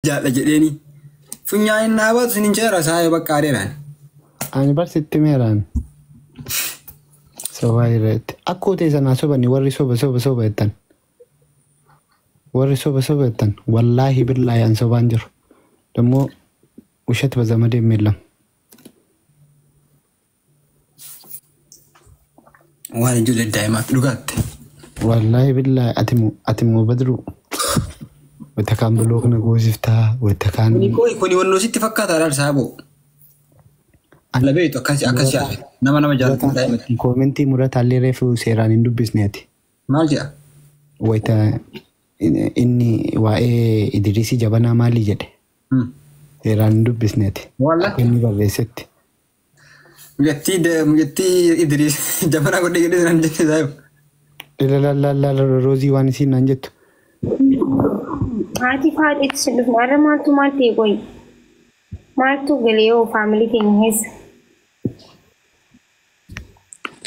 Jaadha jedheeni. Funyaan inni haa baatu sinin ceera saayee bakka adeeraan. Ani bar sitti meeraan. Sobaa irratti. Akkoo ta'e sanaa sobani warri soba soba soba jettan. Warri soba soba jettan wallaahi billaahi an sobaan jiru. Dammoo ushat bazamadee miilam. Waan ijoollee daa'imaatti dhugaatte. Wallaahi billaahi ati moo badru. Wanta kaan biloo kana goosiftaa wanta kaan. Kuni koi kuni wannoo sitti fakkaata laal saaboo. La beektu akkas akkas yaase nama nama jaallatu daa'imatti. Koomentii murataallee reefu seeraan hin dubbisne ati. Maal jedha? Wayita inni waa'ee Idriisii jabanaa maalii jedhe? Seeraan hin dubbisne ati. Walla. Akka inni barreessetti. Mucattii mucattii Idriis jabanaa godhee jedhee naan jette saayib. Ilaalaalaala roozii waan isiin naan jettu. Haati faaxeetti si dhufne har'a maaltu maal ta'e qoyi? Maaltu galee yoo faamilii keenya keessa?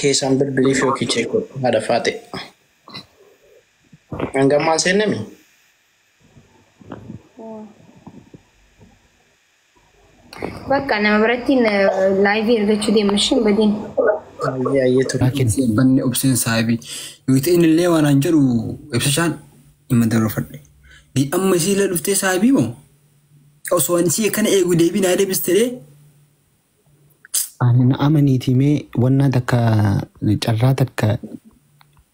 Keessaan bilbiliif yookiin check godhu haadha faaxe. Hangammaan seennami? Bakka nama biratti laayivii argachuu deema ishiin badin. Ayyee ayyee ture. Banne obseen saahibii. Yoo ta'e inni illee waan an jedhu ibsashaan dhimma dabarfadhe. Di amma isii illee dhuftee saahibii moo? Osoo ani isii akkana eegu deebii naa deebistee Ani na amaniitii mee wannaa takka carraa takka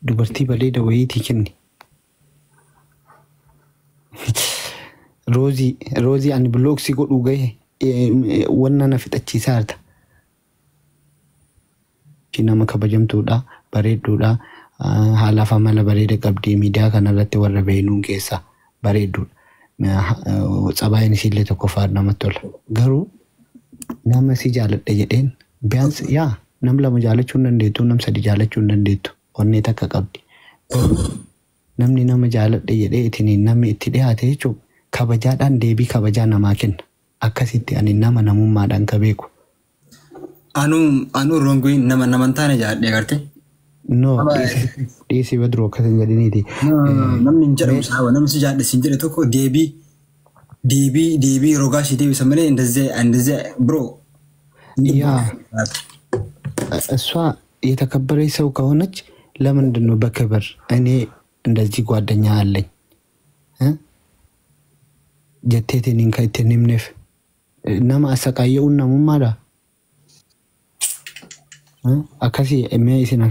dubartii bareeda wayiitii kenni. Roozii roozii ani bilooksii godhuu gahe wannaa na fixachiisaa jirta. Ishii nama kabajamtuudha bareedduudha haalaaf amala bareeda qabdi miidiyaa kanarratti warra beeynuun keessaa bareedduudha. Tsabaayeen isiillee tokkoffaa namatti tola. Garuu nama si jaaladha jedheen biyaans yaa nam lama jaalachuu hin dandeettu nam sadi jaalachuu hin dandeettu onnee takka qabdi. Garuu namni nama jaaladha jedhee ittiin namni itti dhiyaate jechuun kabajaadhaan deebii kabajaa namaa kenna. Akkasitti ani nama namummaadhaan ka beeku. Anuu anuu ronguin nama nama hin taane jaalladhe agarte. No dhiisi dhiisi badru akkas hin jedhiniiti. Namni hin jedhamu saaba namni si jaalladhe siin jedhe tokko deebii deebii deebii rogaa si deebisa malee እንደዚህ እንደዚህ bro. ያ እሷ የተከበረች ሰው ከሆነች ለምንድን ነው በክብር እኔ እንደዚህ ጓደኛ አለኝ እ ጀቴቴኒን ከኢትኒምኔፍ nama asaqaayya'uun namummaadha. Akkasii mee isin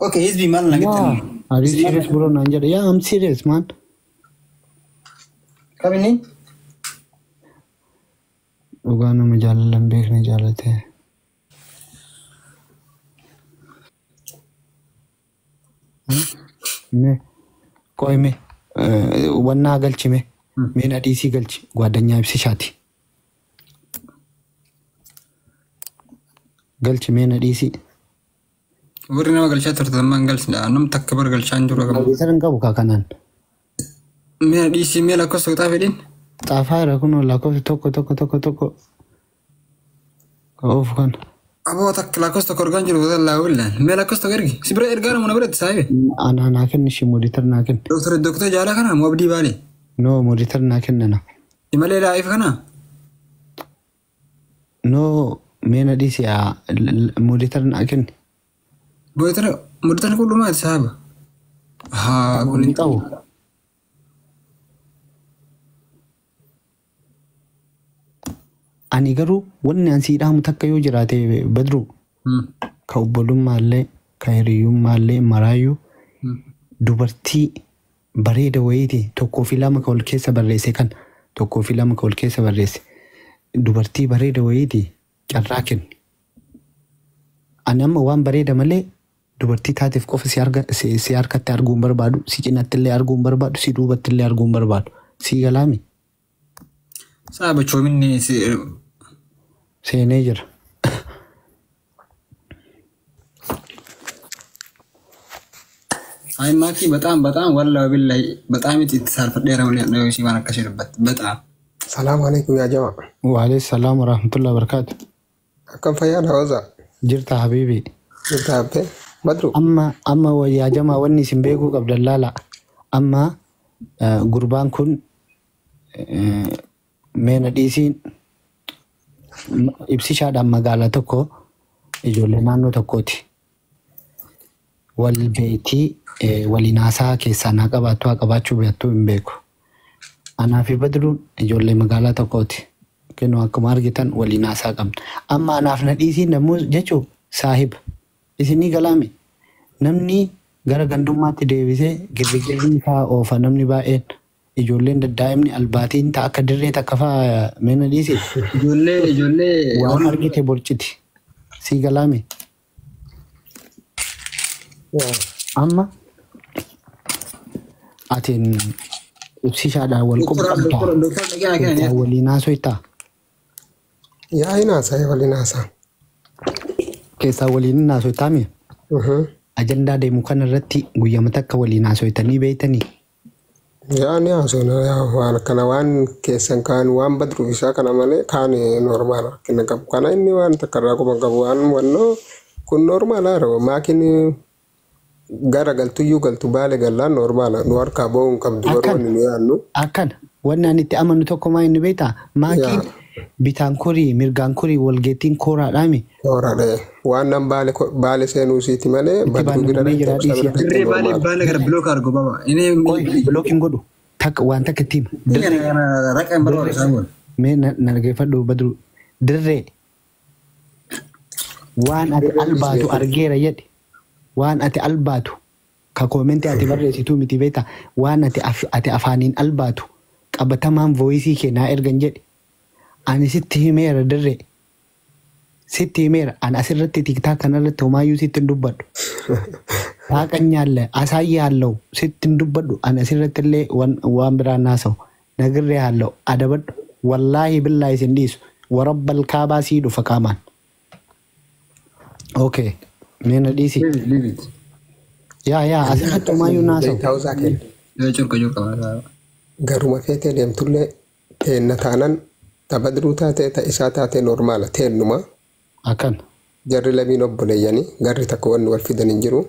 Okay, hizbi maal na yaa jettan? are you serious bro naan jedha yaa I'm serious man. Kabini? Dhugaa nama jaalala hin beekne jaalate. Mee qoy mee wannaa galchi mee mee na dhiisii galchi gwaaddanyaa ibsishaati. Galchi mee na dhiisii. Warri nama galchaa turte ammaa hin galchine. Nam takka bar galchaa hin jiru agam. Moderator hin qabu kaa kanaan. Mee na dhiisii mee lakkoofsa kutaa fedhiin? Xaafaa irra kunoo lakkoofsa tokko tokko tokko tokko ka oofu kana. Aboo takka lakkoofsa tokko ergaan jiru laa willaan. Mee lakkoofsa tokko ergi. Si bira ergaa nama na biratti saahibe. Anaa naa kenni ishii moderator naa kenni. Doktor Doktor Jaalaa kana moo Abdii Baalee? No moderator naa kennana. Imalee laa'if kana? No mee na dhiisi moderator naa kenni. Moderator moderator kun dhumaati saaba. Haa kun Hin qabu. Ani garuu wanni an sii dhaamu takka yoo jiraate badru ka obbolummaallee ka hiriyyummaallee maraayyuu dubartii bareeda wayiiti tokkoo fi lama ka wal keessa barreesse kan tokkoo fi lama ka wal keessa barreesse dubartii bareeda wayiiti carraa kenni. Ani amma waan bareeda malee dubartii taateef qofa si arga si si harkatti arguu hin barbaadu si cinatti illee arguu hin barbaadu si duubatti illee arguu hin barbaadu si galaami Saaba choominni si seenee jira. Ay maakii በጣም በጣም ወላሂ ቢላሂ በጣም itti saalfadheera malee ishii waan akkasii dubbatti በጣም Salaamu alaikum yaa jamaa. Waalaikum salaam warahmatullahi wabarakatuh. Akkam fayyaa hawaasaa? Jirta habiibi. Jirta habbee? Badru. Amma amma yaa jamaa wanni isin beekuu qabdan laala. Amma gurbaan kun Mee na dhiisiin ibsishaadhaan magaalaa tokko ijoollee naannoo tokkooti. Wal beektii waliin haasaa keessaa naa qabaattu haa qabaachuu beektuu hin beeku. Anaa fi Badruun ijoollee magaalaa tokkooti. Kennu akkuma argitan waliin haasaa qabna. Amma anaaf na dhiisiin namuu jechuun saahiba. Isinii galaame namni gara gandummaatti deebisee girrigirrii fa'aa oofa namni baay'een. Ijoolleen daddaa'imni albaatiin ta'a akka dirree takka fa'aa mee na dhiisi. Ijoollee Waan argite borciti. Sii galaame. Amma atiin ibsishaadhaan wal quba Doktora qabdaa. doktora doktora dhaqee naa Keessaa kenna. waliin haasoytaa. Yaa hin haasa'e waliin haasa'a. Keessaa waliin hin haasoytaa mi? Ajandaa deemu kana irratti guyyama takka waliin haasoytanii beeytanii. Yaa ni haasofna yaa waan kana waan keessan kaan waan badruu isaa kana malee kaan normaala rakkina qabu. Kana inni waan takka irraa quba qabu waan wannoo kun normaala yeroo maakiin gara galtuyyuu galtu baale gallaan normaala nu harkaa ba'uu hin qabdu garuu Akkana wanni nu yaadnu. akkana wanni ani itti amanu tokko maa inni beektaa? Maakiin Yaa bitaan korii mirgaan korii walgeettiin kooraadhaami. tooradha waan nan baale baale seenuu isiiti malee Itti badruu bira baannamee dhaqxee jira ibsa dhiisii. bira dhaqxee Dirree baalee normaala. baalee gara bilook argo baba. Inni Qoy bilookiin godhu takka waan takka itti hima. Dirree raqa hin barbaadu dirree isaan kun. mee na dhaggeeffadhu Badru dirree waan ati Dirree albaatu dhiisee argeera jedhe waan ati albaatu ka koomentii ati barreessituu miti beektaa waan ati ati afaaniin albaatu qabatamaan voisii kee naa ergan jedhe ani sitti himeera dirree sitti himeera ani asirratti tiktaa kanarratti homaayyuu sitti hin dubbadhu. Taaqanyaalle asaayyaalla'u sitti hin dubbadhu ani asirratti illee waan biraan haasa'u nagirree haalla'u adabadhu wallaahi billaahi isin dhiisu warabbal kaabaa sii dhufa qaamaan. Okay mee na dhiisi. Leave it, leave it. Yaa yaa asirratti homaayyuu naasa'u. Beektaa kenna. Yoo curqa curqa. Garuma feetee deemtullee teenna taanan ta badruu taatee ta isaa taatee normaala teennuma Akkan. jarri lamiin obboleeyyanii garri takka wanni wal fidan hin jiru.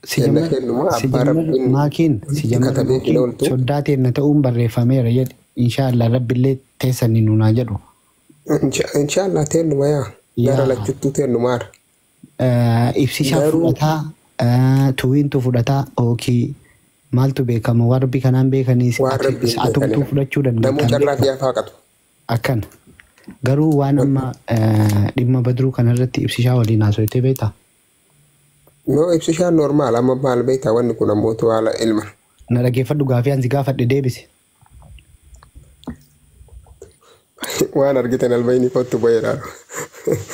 Si Teenna jammar kennuma si abbaa jammar rabbiin maakiin si itti jammar katabee hin maakiin ooltu. soddaa teenna ta'uun barreeffameera jedhe inshaallah rabbillee teessanii nuunaa jedhu. Inshaallah teennuma yaa gara Yaa lachuttuu teennumaara. Ibsishaa Garuu fudhataa tuwiintu fudhataa ookii maaltu beekama waan rabbi kanaan beekaniis waan rabbiin atumtuu beekanidha. fudhachuu Namuu dandeettan carraa beekama fi afaa qatu. akkana garuu waan amma dhimma badruu kanarratti ibsishaa waliin haasoytee beektaa Noo ibsishaan normaala amma maal beektaa wanni kun ammootu haala ilma. na dhaggeeffadhu gaafii ansi gaafadhe deebise Waan argitan albayni kottu ba'eera.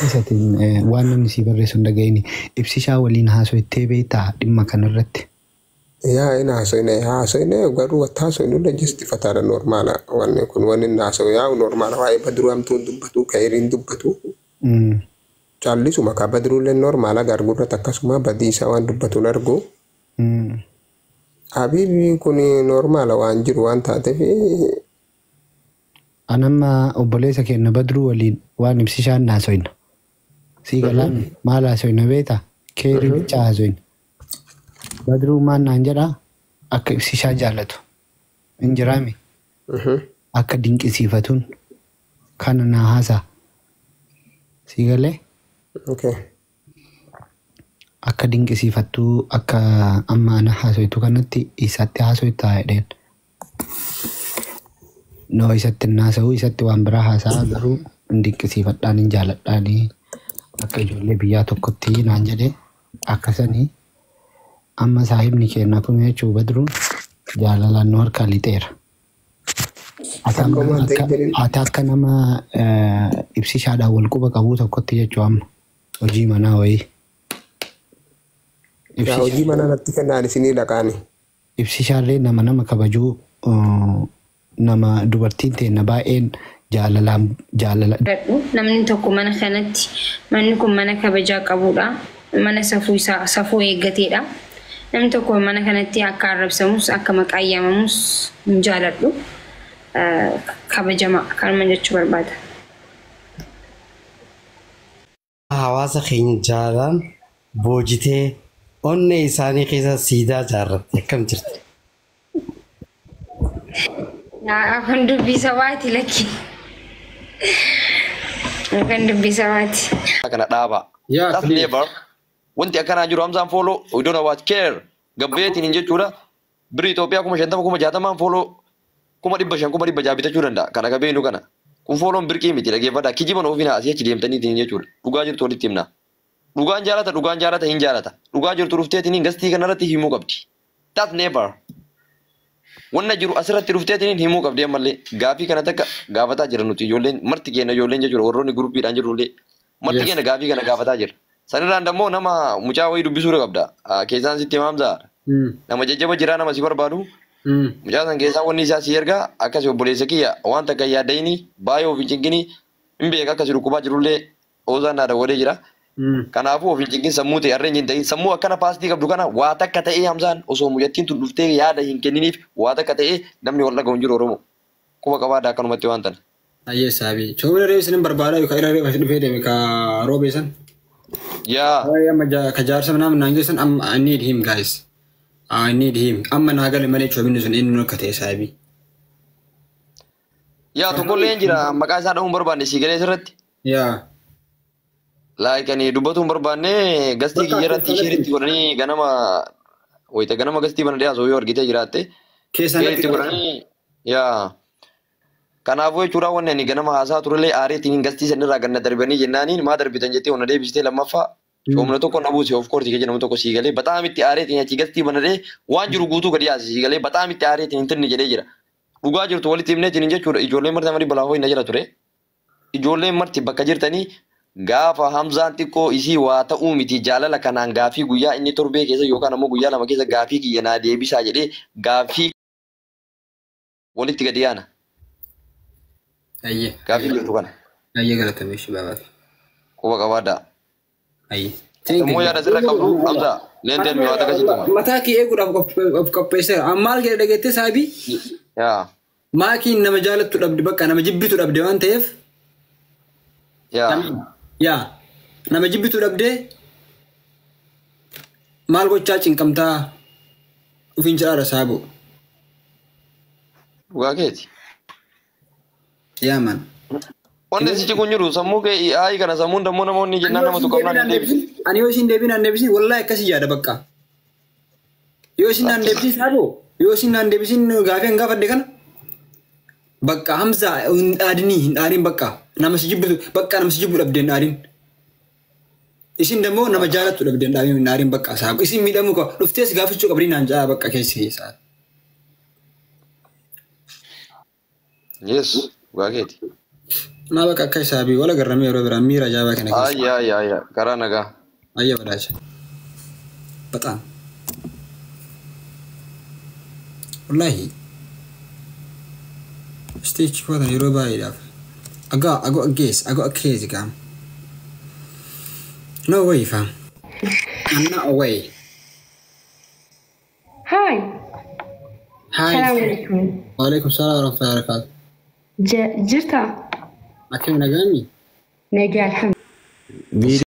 Isatiin waan namni sii barreessu hin dhaga'ini ibsishaa waliin haasoytee beektaa dhimma kanarratti Yaa inni haasoyne haasoyne garuu wata haasoynu illee justifataadha normaala wanni kun wanni inni haasoyu yaa'u normaala waa'ee badruu hamtuun dubbatu ka'eeriin dubbatu Mm. caallisuma ka badruullee normaala gargurratti akkasuma badii isaa waan dubbatu hin argu. Mm. Habiibi kun normaala waan jiru waan taateef Anamma obboleessa keenya badruu waliin waan ibsishaan haasoyna. Sii galaan maal haasoyna beektaa? Keerii bichaa haasoyna. Badruu maal naan jedhaa? Akka ibsishaa jaallatu. Hin jiraame. Akka dinqisiifatuun kana naa haasaa. Sii galee okay. akka dinqisiifattuu akka amma ana haasoytu kanatti isatti haasoytaa jedheen. Noo isatti hin haasa'u isatti waan biraa haasa'a garuu hin dinqisiifadhaan hin jaaladhaanii akka ijoollee biyyaa tokkotti naan jedhe akkasanii amma saahibni keenya kun jechuu badruun jaalalaan nu harkaa lixeera. Ati Akka amma homaan akka ta'e ati akka nama ibsishaadhaan wal quba qabuu tokkotti jechuu amma hojii manaa wayii. yaa hojii mana natti kennaan isinii dhaqaani. Ibsishaallee nama nama kabajuu nama dubartiin teenna baay'een jaalalaan jaalala Dadhu namni tokko mana kanatti manni kun mana kabajaa qabudha. Mana safuu isaa safuu eeggateedha. Namni tokko mana kanatti akka arrabsamus akka maqaa yaamamus hin jaaladhu. Kabajama kanuma jechuu barbaada. Hawaasa keenya jaalaan boojitee onnee isaanii keessa siidaa jaarratte akkam jirti? Kun dubbii sabaati lakki. Kun dubbii sabaati. Kana dhaaba. Yaa, That's please. never. Wanti akkanaa jiru Hamzaan follow, we don't know what care. Gabbeetiin hin jechuudha. Birri Itoophiyaa 50,000 60,000 follow 500,000 600,000 bitachuu danda'a. Kana qabeenu kana. Kun follown birqii miti, dhaggeeffadhaa. Kijiban ofiin asii achi deemtaniitiin jechuudha. Dhugaa jirtu walitti himna. Dhugaan jaalata, dhugaan jaalata hin jaalata. Dhugaa jirtu dhufteetiin gastii kanarratti himuu qabdi. That's never. Wanna jiru asirratti dhufteetiin himuu qabdi ammallee. Gaafii kana takka gaafataa jira nuti ijoolleen marti keenya, ijoolleen jechuudha, warroonni groupiidhaan jirrullee. Marti keenya gaafii kana gaafataa jira. Sanirraan dammoo nama mucaa wayii dubbisuu qabda. Keessaan sitti himaamsaa. Nama jajjaba jira, nama si barbaadu. Mucaa san keessaa wanni isaa si ergaa akkasi, obboleessa kiyya, waan takka yaaddayini, baay'ee of hin cinqini, hin beeka akkasi dhukkubaa jirullee oozaan naa dawwalee jira. Kanaafuu of hin cinqin, sammuu ta'e harreen hin ta'in, sammuu akkana paastii qabdu kana waa takka ta'ee Hamzaan osoo mucattiin tun dhuftee yaada hin kenniniif waa takka ta'ee namni wal dhaga'u hin jiru Oromoo. Quba qabaadha akkanumatti waan tana. Ayyee saabii. Choomina reefu isin barbaada yookaan irra reefu dhufee deeme ka roobee san. Yaa. Waa'ee amma ka jaarsa manaa naan geessan amma I need him, guys. I need him. Amma naa gale malee choominni sun inni akka ta'e saabii. Yaa, tokkollee hin jira, maqaa isaa dhahuun barbaanne, sii galee sirratti. Yaa. Like ani dubbatu hin barbaanne, gastii kiyya irratti shareitti godhanii ganama wayita ganama gastii bana dhiyaatu yoo argitee jiraatte. Keessaan Shareitti godhanii yaa. Kanaafuu jechuudha, wanni ani ganama haasaa turellee aareetiin gastii sanirraa ganna darbanii jennaaniin maa darbitan jettee wanna deebistee, lammaffaa coomna tokko na buuse, of course jedhamu tokko sii galee bataam itti aareetiin achi gastii banadhee waan jiru guutuu gadi yaase, sii galee bataam itti aareetiin hin tinni jedhee jira. Dhugaa jirtu walitti himneetiin jechuudha, ijoolleen marti marii balaa ho'i na jala ture. Ijoolleen marti bakka jirtanii gaafa Hamzaan xiqqoo isii waa ta'uu miti, jaalala kanaan gaafii guyyaa inni torbee keessa yookaan ammoo guyyaa 2 keessa gaafii kiyya naa deebisaa jedhee gaafii walitti gadi yaana. Ayyee. Gaafii jirtu kana. Ayyee, galatamee shi baabaa. Quba qabaadhaa. Ayyee. Immoo yaada sirra qabdu Hamza leen mi waa takka sitti hima. Mataa kee eeguudhaaf of qopheesseera. Amma maal jedhe dhageettee saabii? Yaa. Maakiin nama jaalattu dhabde, bakka nama jibbitu dhabde waan ta'eef. Yaa. Yaa, nama jibbitu dhabdee maal gochaa cinqamtaa ufiin jedhaadha saaboo. Dhugaa keeti. Yaa man. Wanti sichi kun jiru sammuu kee ayi kana sammuun dammoo namoonni jennaan nama tuqamnaan hin deebisu. Ani yoo isin deebiin naan deebisin, wallahi akkasii yaada bakka. Yoo isin naan deebisin saaboo, yoo isin naan deebisin gaafii hin gaafadhe kana bakka Hamza hin dhaadinii, hin dhaadin, bakka nama si jibbitu, bakka nama si jibbu dhabdee hin dhaadin. Isin dammoo nama jaalattu dhabdee hin dhaadin, hin dhaadin, bakka saaboo isin miidhamuu qaba dhuftees gaafachuu qabdii naan jaa bakka keessi keessaa. Yes, dhugaa keeti. Naa bakka akka isaabii wala garramee yeroo biraa miira ajaa'ibaa kana keessa. Ayya ayya ayya, karaa nagaa. Ayya badaacha. በጣም wallahi stage kootan yeroo baay'eedhaaf I got a guess, I got a case gam. No way, fam, I'm not away. Hi. Hi. Salaam alaikum. Waalaikum salaam warahmatullahi wabarakatuh. Jirta? Akkam, nagaami? Nagaa, alhamdulillah.